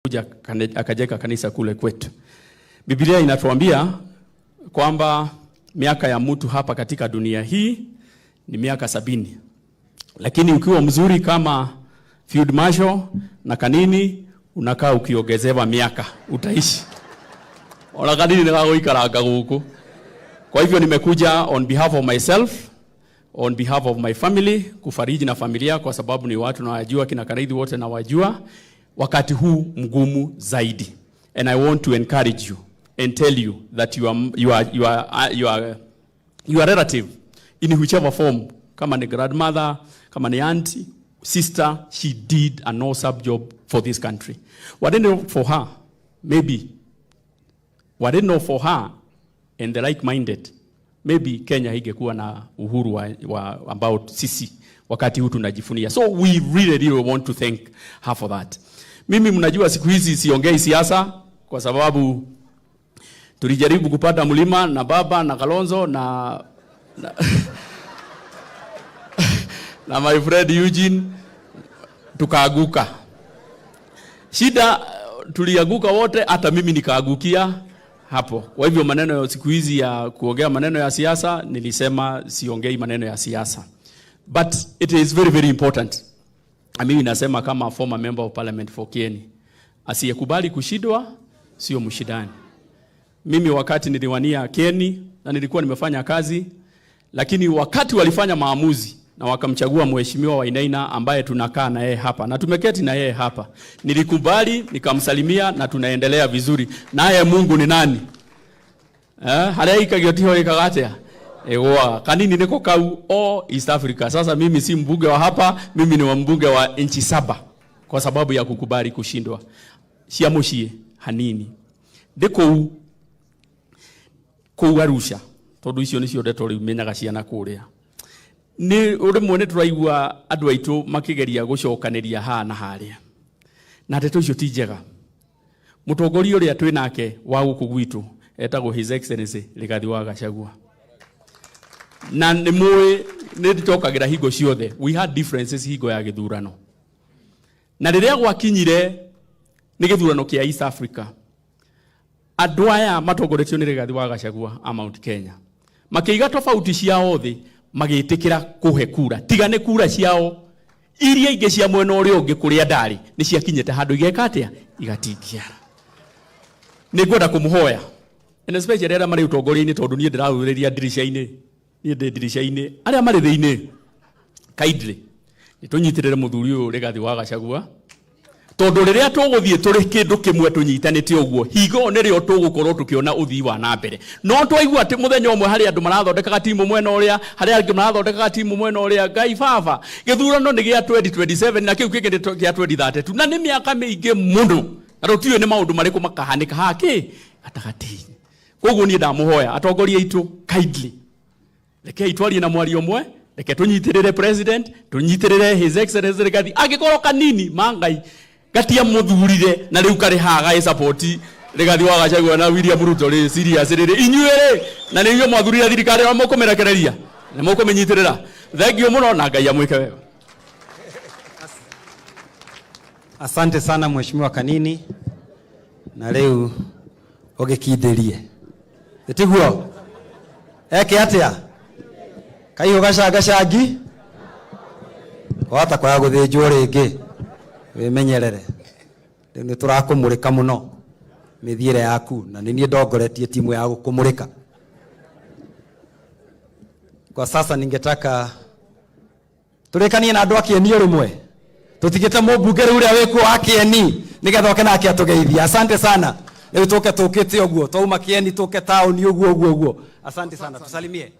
Kuja akajenga kanisa kule kwetu. Biblia inatuambia kwamba miaka ya mtu hapa katika dunia hii ni miaka 70. Lakini ukiwa mzuri kama Field Marshal na Kanini, unakaa ukiongezewa miaka utaishi. Ona Kanini nĩ gagũikaranga gũkũ. Kwa hivyo nimekuja on behalf of myself, on behalf of my family, kufariji na familia kwa sababu ni watu nawajua, kina Karaithi wote nawajua, wakati huu mgumu zaidi. And I want to encourage you and tell you that you are relative in whichever form, kama ni grandmother, kama ni auntie, sister, she did an awesome job for this country. Were it not for her, maybe, were it not for her and the like-minded, maybe Kenya ingekuwa na uhuru wa ambao sisi wakati huu tunajivunia. So we really, really want to thank her for that. Mimi mnajua siku hizi siongei siasa kwa sababu tulijaribu kupanda mlima na baba na Kalonzo na my friend Eugene, tukaaguka. Shida tulianguka wote, hata mimi nikaagukia hapo. Kwa hivyo maneno ya siku hizi ya kuongea maneno ya siasa, nilisema siongei maneno ya siasa. But it is very, very important. Na mimi nasema kama former member of parliament for Kieni, asiyekubali kushindwa sio mshindani. Mimi wakati niliwania Kieni na nilikuwa nimefanya kazi, lakini wakati walifanya maamuzi na wakamchagua Mheshimiwa Wainaina ambaye tunakaa na yeye hapa na tumeketi na yeye hapa, nilikubali nikamsalimia na tunaendelea vizuri naye. Mungu ni nani? Haria ikagio tiho ikaga atia? Ewa, Kanini niko kau o East Africa. Sasa mimi si mbunge wa hapa, mimi ni wa mbunge wa nchi 7 kwa sababu ya kukubali kushindwa. Cia muciĩ hanini ndĩ kũu kũu Arusha, tondu icio nĩcio ndeto rĩu menyaga ciana kũrĩa. Nĩ rĩmwe nĩ tũraigua andũ aitũ makĩgeria gũcokanĩria haha na harĩa, na ndeto icio ti njega. Mũtongoria ũrĩa twĩ nake wa gũkũ gwitũ etagwo His Excellency Rigathi wa Gachagua, na nĩ mũĩ nĩ njokagĩra hingo ciothe, we had differences hingo ya gĩthurano, na rĩrĩa gwakinyire nĩ gĩthurano kĩa East Africa, andũ aya matongoretio nĩ Rigathi wa Gachagua a Mount Kenya makĩiga tofauti ciao thĩ, magĩtĩkĩra kũhe kura, tiga nĩ kura ciao iria ingĩ cia mwena ũrĩa ũngĩ kũrĩa ndarĩ nĩ ciakinyĩte handũ igeka atĩa, igatingiara. Nĩ ngwenda kũmũhoya, and especially arĩa marĩ ũtongoria-inĩ, tondũ niĩ ndĩrarũrĩria ndirica-inĩ, niĩ ndĩ ndirica-inĩ, arĩa marĩ thĩinĩ, kindly nĩ tũnyitĩrĩre mũthuri ũyũ Rigathi wa Gachagua, tondũ rĩrĩa tũgũthiĩ tũrĩ kĩndũ kĩmwe tũnyitanĩte ũguo, hingo ĩyo nĩrĩo tũgũkorwo tũkĩona ũthii wa na mbere. No twaigua atĩ mũthenya ũmwe harĩ andũ marathondekaga timu mwena ũrĩa, harĩ angĩ marathondekaga timu mwena ũrĩa, Ngai baba, gĩthurano nĩ gĩa 2027 na kĩu kĩngĩ nĩ kĩa 2032, na nĩ mĩaka mĩingĩ mũno, na tũtiũĩ nĩ maũndũ marĩkũ makahanĩka hakĩ gatagatĩ-inĩ. Koguo niĩ ndamũhoya atongoria aitũ, kindly rekei twarie na mwario ũmwe, reke tũnyitĩrĩre president, tũnyitĩrĩre His Excellency Rigathi, angĩkorwo Kanini mangai gatia mũthurire na rĩu karĩ haha gaĩ support Rigathi wa Gachagua na William Ruto rĩ, serious rĩrĩ inyuĩ rĩ, na nĩ inyuĩ mwathurire thirikari na mũkũmĩrekereria na mũkũmĩnyitĩrĩra. Thank you mũno na Ngai amwĩke wega. Asante sana, Mheshimiwa Kanini, na rĩu ũgĩkindĩrie ĩtiguo eke atĩa kaihũ gacangacangi wahota kwaga gũthĩnjwo rĩngĩ, wĩmenyerere. Rĩu nĩ tũrakũmũrĩka mũno mĩthiĩre yaku, na nĩ niĩ ndongoretie timu ya gũkũmũrĩka. Kwa sasa ningetaka tũrĩkanie na andũ a Kĩeni o rĩmwe, tũtigĩte mũmbunge rĩu ũrĩa wĩkuo wa Kĩeni nĩgetha oke nake atũgeithie. Asante sana. Rĩu tũke tũkĩte ũguo twauma Kĩeni tũke taũni ũguo ũguo ũguo. Asante sana, tusalimie.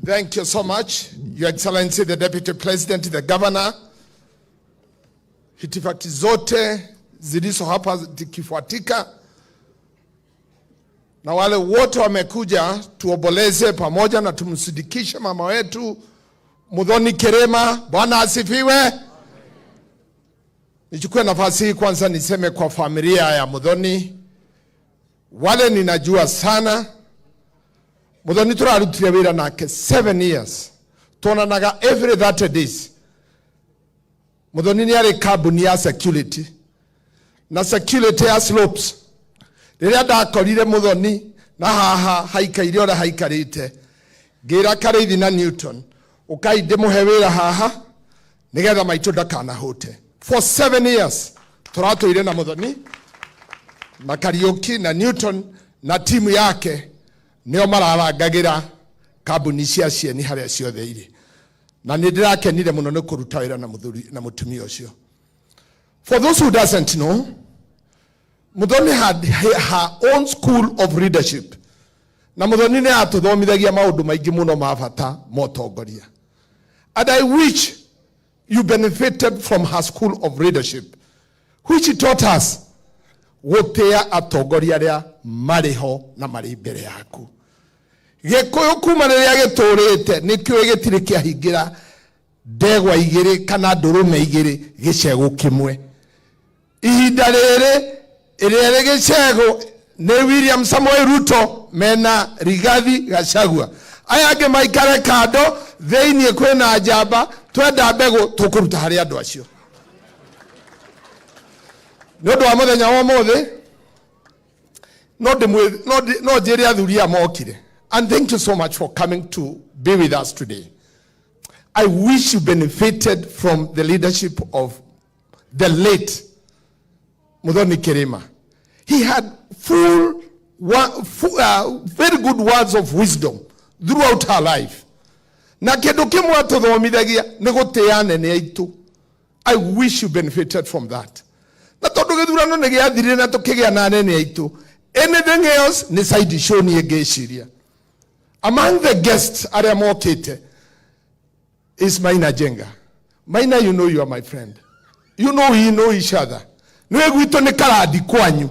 Thank you so much, Your Excellency, the Deputy President, the Governor. Hitifaki zote zilizo hapa zikifuatika na wale wote wamekuja tuomboleze pamoja na tumsindikishe mama wetu Muthoni Kirima. Bwana asifiwe. Nichukue nafasi hii kwanza niseme kwa familia ya Muthoni, wale ninajua sana Muthoni turarutire wira nake 7 years, tuonanaga every 30 days. Muthoni nĩ arĩ kambuni ya security na security ya slopes. Rĩrĩa ndakorire Muthoni na haha haikaire ũrĩa haikarĩte, ngĩra Karĩithi na Newton, ũkai ndĩmũhe wĩra haha nĩgetha maitũ ndakanahũte. For 7 years tũratũire na Muthoni na Kariuki na Newton na timu yake, nĩo mararangagĩra kambuni cia cieni harĩa ciothe irĩ, na nĩ ndĩrakenire mũno nĩ kũruta wĩra na mũthuri na mũtumia ũcio. For those who doesn't know, Muthoni had her own school of leadership, na Muthoni nĩ atũthomithagia maũndũ maingĩ mũno ma bata ma ũtongoria, and I wish you benefited from her school of leadership, which taught us gũtĩa atongoria arĩa marĩ ho na marĩ mbere yaku. Gĩkũyũ kuma rĩrĩa gĩtũrĩte nĩkĩũĩ gĩtirĩ kĩahingĩra ndegwa igĩrĩ kana ndũrũme igĩrĩ gĩcegũ kĩmwe. Ihinda rĩrĩ ĩrĩa ĩrĩ gĩcegũ nĩ William Samoei Ruto mena Rigathi Gachagua. Aya angĩ maikare kando. Thĩinĩ kwĩna njamba. Twenda mbegũ tũkũruta harĩ andũ acio. Nĩ ũndũ wa mũthenya wa ũmũthĩ, no njĩre athuri aya mokire, and thank you so much for coming to be with us today. I wish you benefited from the leadership of the late Muthoni Kirima. He had full, very good words of wisdom throughout her life. Na kĩndũ kĩmwe atũthomithagia nĩ gũtĩa anene aitũ. I wish you benefited from that. Na tondũ gĩthurano nĩ gĩathirire na tũkĩgĩa na anene aitũ, anything else nĩ side show. Niĩ ngĩciria among the guests arĩa mokĩte is Maina Jenga. Maina, you know you are my friend. You know we know each other. Nĩwe gwitũ nĩ Karandi kwanyu.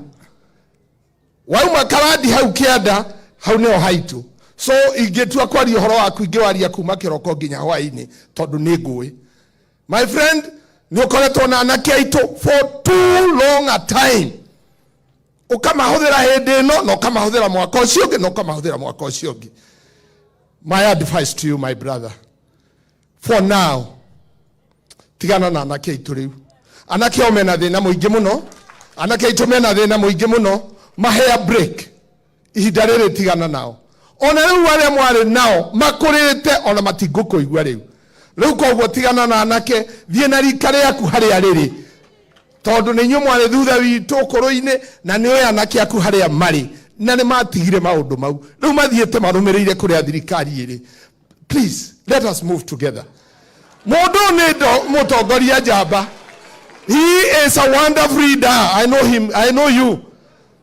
Wauma Karandi hau kĩanda, hau nĩho haitũ. So ingĩtua kwaria ũhoro waku, ingĩwaria kuma kĩroko nginya hwaĩ-inĩ tondũ nĩ ngũĩ. My friend, nĩ ũkoretwo na anake aitũ for too long a time. Ũkamahũthĩra hĩndĩ ĩno na ũkamahũthĩra mwaka ũcio ũngĩ na ũkamahũthĩra mwaka ũcio ũngĩ. My advice to you, my brother, for now, tigana na anake aitũ rĩu. Anake ao mena thĩna mũingĩ mũno. Anake aitũ mena thĩna mũingĩ mũno. Mahea break ihinda rĩrĩ, tigana nao. Ona rĩu arĩa mwarĩ nao makũrĩte ona matingũkũigua rĩu. Rĩu koguo tigana na anake, thiĩ na rika rĩaku harĩa rĩrĩ, tondũ nĩ inyuĩ mwarĩ thutha witũ ũkũrũ-inĩ, na nĩ ũĩ anake aku harĩa marĩ na nĩ matigire maũndũ mau. Rĩu mathiĩte marũmĩrĩire kũrĩa thirikari ĩrĩ. Please let us move together. Mũndũ ũyũ nĩ mũtongoria njamba. He is a wonderful leader. I know him, I know you.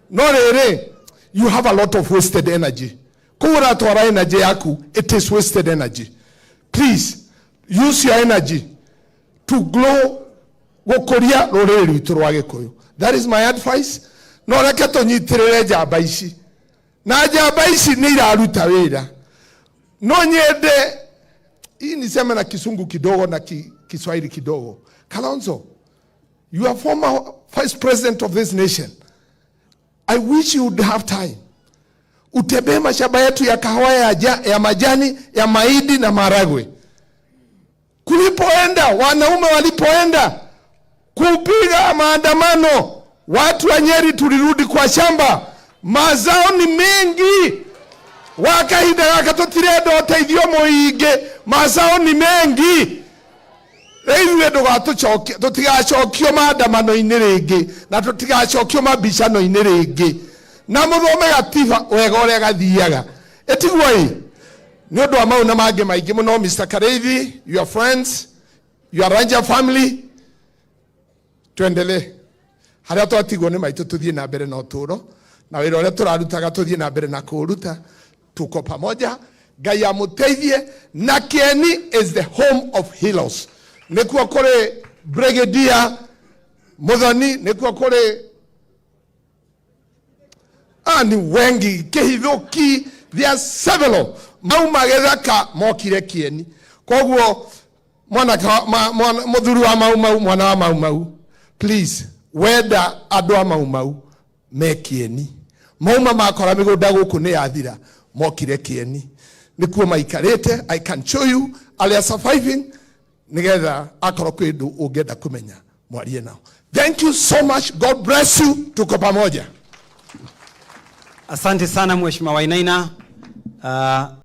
No rĩrĩ, you have a lot of wasted energy. Kũu ũratwara energy yaku, it is wasted energy. Please use your energy to grow, gũkũria rũrĩrĩ rwitũ rwa Gĩkũyũ. That is my advice. No reke tũnyitĩrĩre njamba ici, na njamba ici nĩ iraruta wĩra. No nyende hii niseme na Kisungu kidogo na Kiswahili kidogo. Kalonzo, you are former vice president of this nation. I wish you would have time utembee mashamba yetu ya kahawa, ya majani, ya mahindi na maragwe. Kulipoenda wanaume, walipoenda kupiga maandamano, watu wa Nyeri tulirudi kwa shamba, mazao ni mengi. Wakahinda gaka tutirenda ũteithio mũingĩ, mazao ni mengi. Rĩu ithuĩ ndũgatũcokie, tũtigacokio maandamano-inĩ rĩngĩ na tũtigacokio mabicano-inĩ rĩngĩ, na mũthome gatiba wega ũrĩa gathiaga. Ĩtiguo ĩ nĩ ũndũ wa mau na mangĩ maingĩ mũno. Mr. Kareithi, your friends, your Ranger family, tuendelee harĩa twatigwo nĩ maitũ, tũthiĩ na mbere na ũtũũro na wĩra ũrĩa tũrarutaga, tũthiĩ na mbere na kũũruta. Tuko pamoja. Ngai amũteithie. Na Kieni is the home of heroes. Nĩkuo kũrĩ Brigadier Muthoni, nĩkuo kũrĩ ni wengi, Kĩhithũki, there are several mauma gĩthaka mokire Kieni. Koguo mwanake mũthuri wa Mau Mau, mwana wa Mau Mau, please, wenda andũ a Mau Mau me Kieni. Mauma makora mĩgũnda gũkũ nĩ yathira, mokire Kieni, nĩkuo maikarĩte. I can show you arĩa surviving. Nigetha akorwo kwĩ ũndũ ũngĩenda kũmenya, mwarie nao. Thank you so much. God bless you. Tuko pamoja. Asante sana, Mheshimiwa Wainaina.